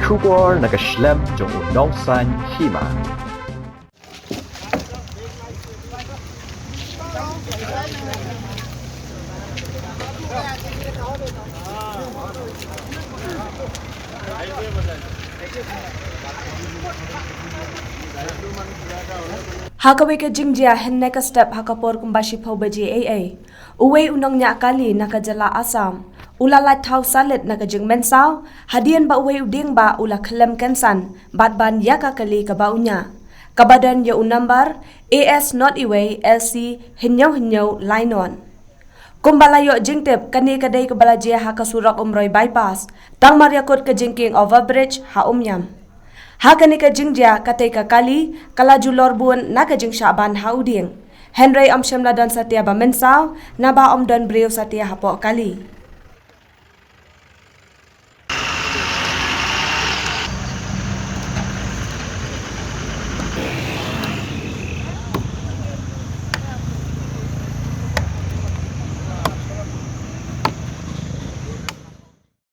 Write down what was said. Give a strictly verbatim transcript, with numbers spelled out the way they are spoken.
Khubor na ka shlem jong u nongsan hima. Ha kawei ka jingjia hynne ka step ha ka por kumba shiphew baje eiei, uwei u nongñiah kali na ka jylla Assam u la lait thaw salit na ka jingmynsaw hadien ba uwei u dieng ba u la khlem kynsan bad ban ïa ka kali kaba u ñiah, kaba don ïa u number A S not iwei L C hynñiew hynñiew lai not. Kumba la ïoh jingtip, kane ka dei kaba la jia ha ka surok Umroi Bypass, tang mar ïakut ka jingkieng overbridge ha Umiam. Ha kane ka jingjia, katei ka kali ka la julor bun na ka jingshah ban ha u dieng. Hynrei ym shym la don satia ba mynsaw, naba ym don briew satia hapoh kali.